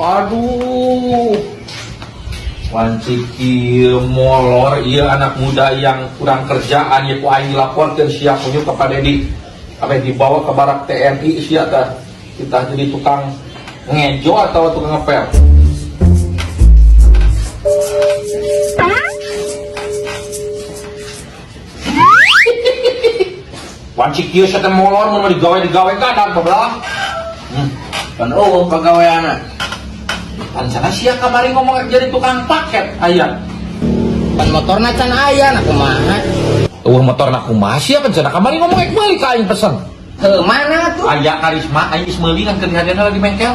Waduh. Wanci kieu molor ieu anak muda yang kurang kerjaan ya, ku aing dilaporkeun sia kunyuk ka Pak Dedi. Sampai dibawa ke barak TNI sia tah. Kita jadi tukang ngejo atau tukang ngepel. Wanci kieu sia teh molor mun digawe-digawe kadang babelah. Pan eueuh pagaweanna. Pan sana sia kamari ngomong jadi tukang paket aya. Pan motorna can aya na kumaha? Eueuh motorna kumaha sia, pan sana kamari ngomong ek meuli ka aing pesen. Heuh, mana tuh? Aya Karisma aing geus meuli kan keur dihadiahna lagi bengkel.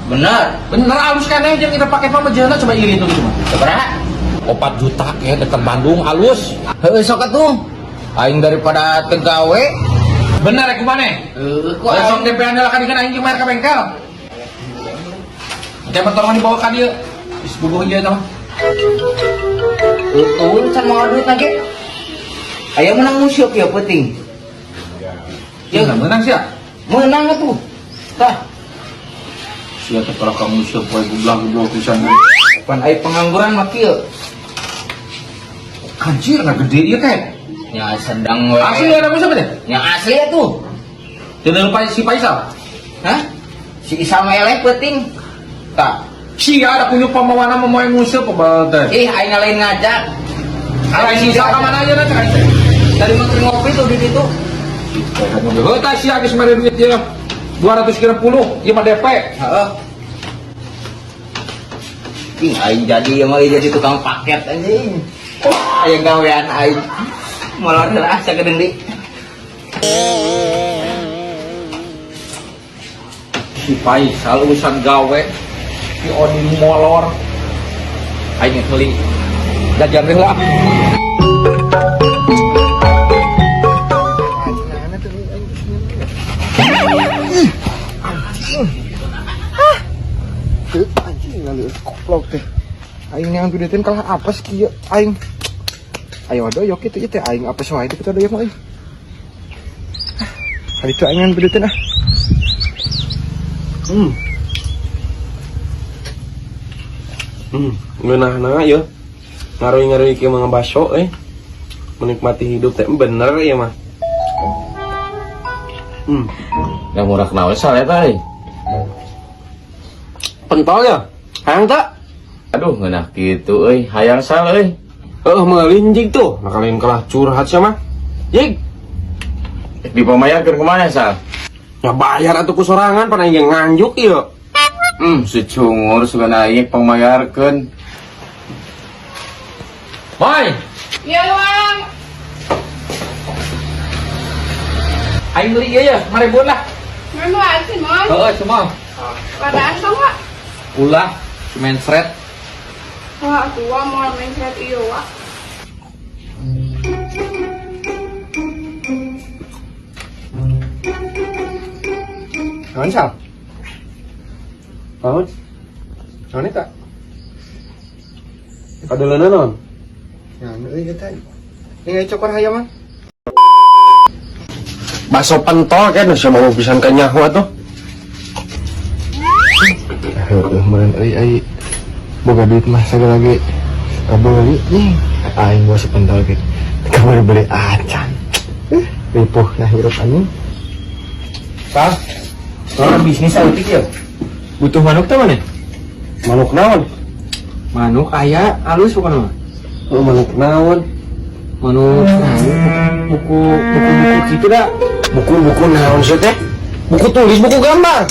Bener. Bener, alus keneh jeung kita paket mah mejeuna, coba irit tuh cuma. Sabaraha? 4 juta ke dekat Bandung alus. Heuh, sok atuh. Aing daripada teu gawe. Bener ya kumaha? Heuh, ku Ku sok aing. DP nya lah kan aing jeung bayar ka bengkel. Engke motor mah dibawa ka dieu. Geus bubuh ieu tah. Eueuh, can mawa duit lagi. Aya menang musuh ya penting. Ya meunang sia. Menang atuh. Tah, Sia teh kalau kamu musuh poe gublah-gublah pisan. Pan aya pengangguran mah kieu. Anjir, nah gede ieu teh. Ya sedang we. Asli ada musuh teh? Yang asli atuh. Tidak lupa si Faisal. Hah? Si Isal mah eleh penting. Tah. Sia ada punya pamawana mau musuh pebal teh. Ih, aing lain ngajak. Aing si Isal ka mana aja nanti aing teh. Tadi mah keur ngopi tuh di ditu. Heuh tah sia geus mere duit ieu. 230, ieu mah DP. Heeh. Ih, aing jadi mah jadi tukang paket anjing. Wah, aya gawean aing. Molor heula ah sakedeung deui. Si Faisal urusan gawe, si Odin molor. Aing geus meuli jajan deh lah. Teu anjing lalu koplok teh. Aing neangan duit teh kalah apes kieu aing. Ayo doyok kitu ieu teh aing apes wae kitu doyok mah euy. Hari itu aing ngan duit teh ah. Ngeunahna ya. Ngaruy-ngaruy kieu mah ngabaso euy. Menikmati hidup teh bener ieu mah. Yang murah kenapa sal eta euy? Pentol ya? Hayang tak? Aduh, ngeunah kitu euy, hayang sal euy. Heuh, meuli jig tuh. Nah kalian kalah curhat sia mah. Jig, Dipamayarkeun kumaha sal? Ya bayar atuh ku sorangan pan aing nganjuk ieu. Si cungur sugana aing pangmayarkeun. Mai, Iya, Bang. Aing beli ieu ya, 5.000-an lah. Memang asin, Mon. Heeh, semua. Padaan tau nggak? Ulah, mencret. Wah, tua mau mencret iyo, Wak. Naon sal? Naon? Naon eta? Kadeuleuna naon? Naon euy eta? Ini cokor hayam mah. Bakso pentol kan sia mau pisan ka nyaho atuh. Heueuh meureun euy ai boga duit mah sagala ge kabeuli nih. Aing bawa sepentol ge. Kamari beli acan. Ripuh nah hirup anjing. Sal, Soalnya bisnis saeutik ya. Butuh manuk teh maneh? Manuk naon? Manuk aya alus pokona mah. Oh, manuk naon? Manuk naon? Buku buku buku kitu da. Buku-buku naon sih teh? Buku tulis, buku gambar.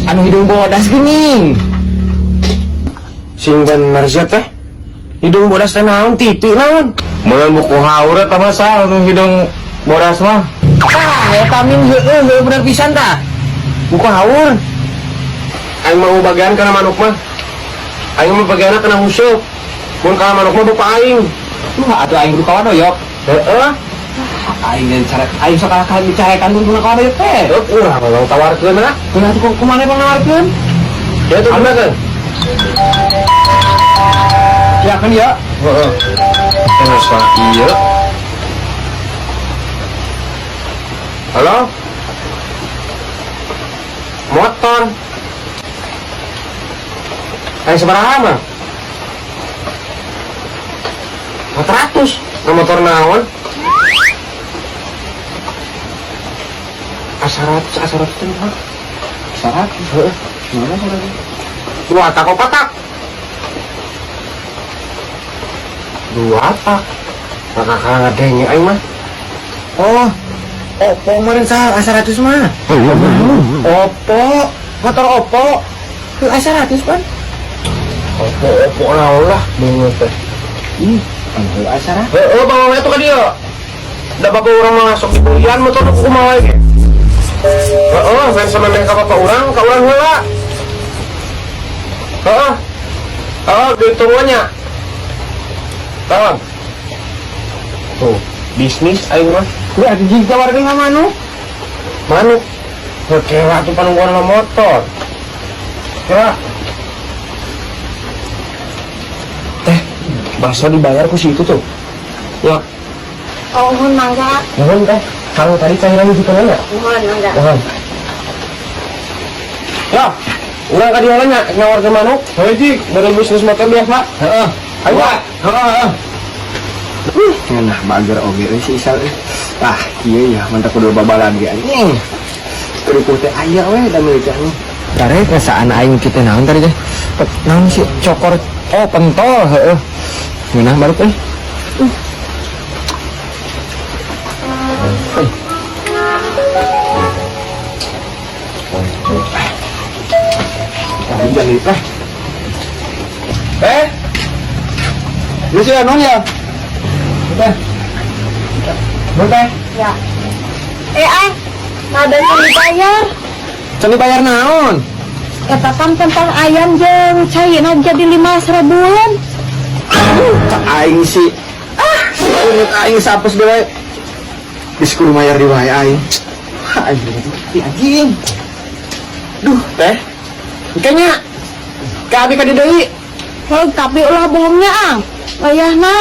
Anu hidung bodas geuning. Sing bener sih teh. Hidung bodas teh naon? Titik naon? Mun buku haur eta mah sal nu hidung bodas mah. Tah, eta min heueuh heueuh bener pisan tah. Buku haur. Aing mau bagian kana manuk mah. Aing mah bagianna kana huseup. Mun kana manuk mah bapak aing. Wah, atuh aing kudu kawan doyok. Heeh. Aing geus cara aing sok kalah dicarekan kudu kawan doyok teh. Heuh, urang urang tawarkeun lah. Kunaon tuh kumaha bang nawarkeun? Ya tuh bener kan? Ya kan ya. Heeh. Eh, iya. Halo? Motor. Aing sabaraha mah? 400. Na motor naon? Asa ratus, asa ratus teh mah. 100. Heeh. Mana 100? Dua tak opat tak? Dua tak. Maka kalah ngadenge aing mah. Oh, Oppo kemarin sah, asa ratus mah. Oppo, motor Oppo. Ke asa ratus pan. Oppo Oppo naon lah beungeut teh. Ih, anu asa ratus. Heeh, bawa we tuh ka dieu. Da bapak urang mah sok dibelian motor nu kumaha wae ge. Heeh, main sama neng ka bapak urang, ka urang heula. Heeh. Heeh, ditungguan nya. Tolong. Tuh, bisnis aing mah. Lu anjing tawarkeun ka manuk. Manuk. Kecewa tuh panungguan sama motor. Kira. Teh, bakso dibayar ku si itu tuh. Ya, Oh, mohon mangga. mohon teh. Kalau tadi cairan di situ nanya. Mohon mangga. Mohon. Ya, urang ka dieu nya nawarkeun manuk. Heuh, Jik, dari bisnis motor biasa. Heeh. Ayo, Pak. Heeh, heeh. Ngeunah bager oge euy si Isal euy. Ah, kieu ya mantap kudu babalan ge anjing. Ripuh teh aya we da milik teh anjing. Tare ngesaan aing kitu naon tadi teh? Naon sih cokor, oh pentol heeh. Ngeunah baru euy. Eh. Ah, hujan nih, eh. Eh. Lu sih anu ya? Teh. Teh. Ya. Eh, ah, ada yang dibayar. Can dibayar naon? Eta kan pentol ayam jeung caina jadi 5 ribuan. Cak aing sih. Ah, si unit aing sapus deui wae. Geus kudu mayar di wae aing. Aing ngerti anjing. Duh, teh. Kayaknya ka abi ka dieu deui. Heuh, tapi ulah bohongnya, ah. Wayahna.